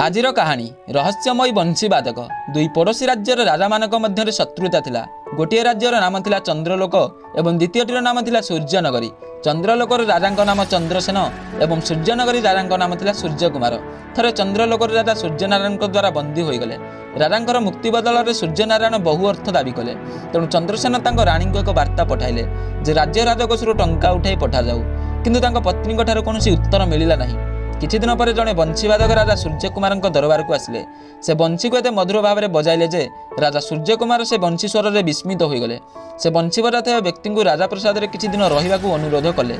ଆଜିର କାହାଣୀ ରହସ୍ୟମୟୀ ବଂଶୀବାଦକ। ଦୁଇ ପଡ଼ୋଶୀ ରାଜ୍ୟର ରାଜାମାନଙ୍କ ମଧ୍ୟରେ ଶତ୍ରୁତା ଥିଲା। ଗୋଟିଏ ରାଜ୍ୟର ନାମ ଥିଲା ଚନ୍ଦ୍ରଲୋକ ଏବଂ ଦ୍ୱିତୀୟଟିର ନାମ ଥିଲା ସୂର୍ଯ୍ୟନଗରୀ। ଚନ୍ଦ୍ରଲୋକର ରାଜାଙ୍କ ନାମ ଚନ୍ଦ୍ରସେନ ଏବଂ ସୂର୍ଯ୍ୟନଗରୀ ରାଜାଙ୍କ ନାମ ଥିଲା ସୂର୍ଯ୍ୟକୁମାର। ଥରେ ଚନ୍ଦ୍ରଲୋକର ରାଜା ସୂର୍ଯ୍ୟନାରାୟଣଙ୍କ ଦ୍ୱାରା ବନ୍ଦୀ ହୋଇଗଲେ। ରାଜାଙ୍କର ମୁକ୍ତି ବଦଳରେ ସୂର୍ଯ୍ୟନାରାୟଣ ବହୁ ଅର୍ଥ ଦାବି କଲେ। ତେଣୁ ଚନ୍ଦ୍ରସେନ ତାଙ୍କ ରାଣୀଙ୍କୁ ଏକ ବାର୍ତ୍ତା ପଠାଇଲେ ଯେ ରାଜ୍ୟ ରାଜକୋଷରୁ ଟଙ୍କା ଉଠାଇ ପଠାଯାଉ। କିନ୍ତୁ ତାଙ୍କ ପତ୍ନୀଙ୍କ ଠାରୁ କୌଣସି ଉତ୍ତର ମିଳିଲା ନାହିଁ। କିଛି ଦିନ ପରେ ଜଣେ ବଂଶୀବାଦକ ରାଜା ସୂର୍ଯ୍ୟକୁମାରଙ୍କ ଦରବାରକୁ ଆସିଲେ। ସେ ବଂଶୀକୁ ଏତେ ମଧୁର ଭାବରେ ବଜାଇଲେ ଯେ ରାଜା ସୂର୍ଯ୍ୟକୁମାର ସେ ବଂଶୀ ସ୍ୱରରେ ବିସ୍ମିତ ହୋଇଗଲେ। ସେ ବଂଶୀ ବଜାଉଥିବା ବ୍ୟକ୍ତିଙ୍କୁ ରାଜାପ୍ରସାଦରେ କିଛି ଦିନ ରହିବାକୁ ଅନୁରୋଧ କଲେ।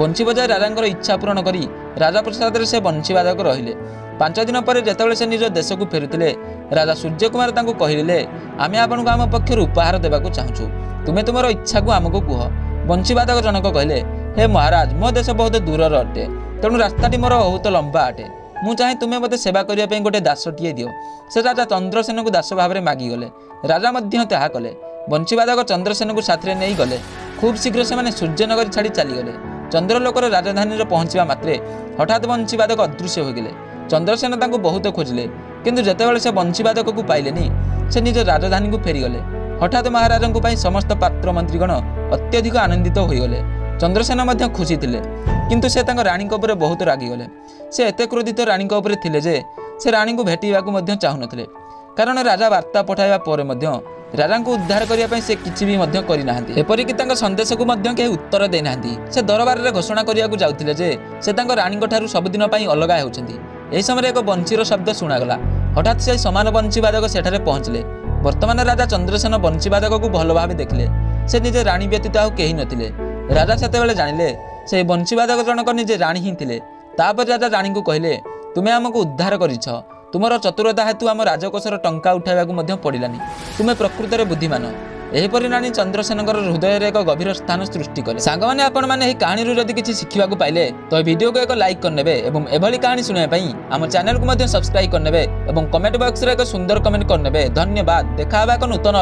ବଂଶୀ ବଜାଇ ରାଜାଙ୍କର ଇଚ୍ଛା ପୂରଣ କରି ରାଜାପ୍ରସାଦରେ ସେ ବଂଶୀବାଦକ ରହିଲେ। 5 ଦିନ ପରେ ଯେତେବେଳେ ସେ ନିଜ ଦେଶକୁ ଫେରୁଥିଲେ, ରାଜା ସୂର୍ଯ୍ୟକୁମାର ତାଙ୍କୁ କହିଲେ, ଆମେ ଆପଣଙ୍କୁ ଆମ ପକ୍ଷରୁ ଉପହାର ଦେବାକୁ ଚାହୁଁଛୁ, ତୁମେ ତୁମର ଇଚ୍ଛାକୁ ଆମକୁ କୁହ। ବଂଶୀବାଦକ ଜଣକ କହିଲେ, ହେ ମହାରାଜ, ମୋ ଦେଶ ବହୁତ ଦୂରର ଅଟେ, ତେଣୁ ରାସ୍ତାଟି ମୋର ବହୁତ ଲମ୍ବା ଅଟେ। ମୁଁ ଚାହେଁ ତୁମେ ମୋତେ ସେବା କରିବା ପାଇଁ ଗୋଟେ ଦାସଟିଏ ଦିଅ। ସେ ରାଜା ଚନ୍ଦ୍ରସେନକୁ ଦାସ ଭାବରେ ମାଗିଗଲେ। ରାଜା ମଧ୍ୟ ତାହା କଲେ। ବଂଶୀବାଦକ ଚନ୍ଦ୍ରସେନକୁ ସାଥିରେ ନେଇ ଗଲେ। ଖୁବ୍ ଶୀଘ୍ର ସେମାନେ ସୂର୍ଯ୍ୟନଗରୀ ଛାଡ଼ି ଚାଲିଗଲେ। ଚନ୍ଦ୍ରଲୋକର ରାଜଧାନୀରେ ପହଞ୍ଚିବା ମାତ୍ରେ ହଠାତ୍ ବଂଶୀବାଦକ ଅଦୃଶ୍ୟ ହୋଇଗଲେ। ଚନ୍ଦ୍ରସେନ ତାଙ୍କୁ ବହୁତ ଖୋଜିଲେ, କିନ୍ତୁ ଯେତେବେଳେ ସେ ବଂଶୀବାଦକକୁ ପାଇଲେନି, ସେ ନିଜ ରାଜଧାନୀକୁ ଫେରିଗଲେ। ହଠାତ୍ ମହାରାଜଙ୍କ ପାଇଁ ସମସ୍ତ ପାତ୍ରମନ୍ତ୍ରୀଗଣ ଅତ୍ୟଧିକ ଆନନ୍ଦିତ ହୋଇଗଲେ। ଚନ୍ଦ୍ରସେନ ମଧ୍ୟ ଖୁସି ଥିଲେ, କିନ୍ତୁ ସେ ତାଙ୍କ ରାଣୀଙ୍କ ଉପରେ ବହୁତ ରାଗିଗଲେ। ସେ ଏତେ କ୍ରୋଧିତ ରାଣୀଙ୍କ ଉପରେ ଥିଲେ ଯେ ସେ ରାଣୀଙ୍କୁ ଭେଟିବାକୁ ମଧ୍ୟ ଚାହୁଁନଥିଲେ, କାରଣ ରାଜା ବାର୍ତ୍ତା ପଠାଇବା ପରେ ମଧ୍ୟ ରାଜାଙ୍କୁ ଉଦ୍ଧାର କରିବା ପାଇଁ ସେ କିଛି ବି ମଧ୍ୟ କରିନାହାନ୍ତି। ଏପରିକି ତାଙ୍କ ସନ୍ଦେଶକୁ ମଧ୍ୟ କେହି ଉତ୍ତର ଦେଇନାହାନ୍ତି। ସେ ଦରବାରରେ ଘୋଷଣା କରିବାକୁ ଯାଉଥିଲେ ଯେ ସେ ତାଙ୍କ ରାଣୀଙ୍କ ଠାରୁ ସବୁଦିନ ପାଇଁ ଅଲଗା ହେଉଛନ୍ତି। ଏହି ସମୟରେ ଏକ ବଂଶୀର ଶବ୍ଦ ଶୁଣାଗଲା। ହଠାତ୍ ସେହି ସମାନ ବଂଶୀବାଦକ ସେଠାରେ ପହଞ୍ଚିଲେ। ବର୍ତ୍ତମାନ ରାଜା ଚନ୍ଦ୍ରସେନ ବଂଶୀବାଦକକୁ ଭଲ ଭାବେ ଦେଖିଲେ। ସେ ନିଜେ ରାଣୀ ବ୍ୟତୀତ ଆଉ କେହି ନଥିଲେ। ରାଜା ସେତେବେଳେ ଜାଣିଲେ ସେହି ବଂଶୀବାଦକ ଜଣକ ନିଜେ ରାଣୀ ହିଁ ଥିଲେ। ତାପରେ ରାଜା ରାଣୀଙ୍କୁ କହିଲେ, ତୁମେ ଆମକୁ ଉଦ୍ଧାର କରିଛ। ତୁମର ଚତୁରତା ହେତୁ ଆମ ରାଜକୋଷର ଟଙ୍କା ଉଠାଇବାକୁ ମଧ୍ୟ ପଡ଼ିଲାନି। ତୁମେ ପ୍ରକୃତରେ ବୁଦ୍ଧିମାନ। ଏହିପରି ରାଣୀ ଚନ୍ଦ୍ରସେନଙ୍କର ହୃଦୟରେ ଏକ ଗଭୀର ସ୍ଥାନ ସୃଷ୍ଟି କଲେ। ସାଙ୍ଗମାନେ, ଆପଣମାନେ ଏହି କାହାଣୀରୁ ଯଦି କିଛି ଶିଖିବାକୁ ପାଇଲେ ତ ଏହି ଭିଡ଼ିଓକୁ ଏକ ଲାଇକ୍ କରିନେବେ ଏବଂ ଏଭଳି କାହାଣୀ ଶୁଣିବା ପାଇଁ ଆମ ଚ୍ୟାନେଲକୁ ମଧ୍ୟ ସବସ୍କ୍ରାଇବ୍ କରିନେବେ ଏବଂ କମେଣ୍ଟ ବକ୍ସରେ ଏକ ସୁନ୍ଦର କମେଣ୍ଟ କରିନେବେ। ଧନ୍ୟବାଦ। ଦେଖା ହେବା ଏକ ନୂତନ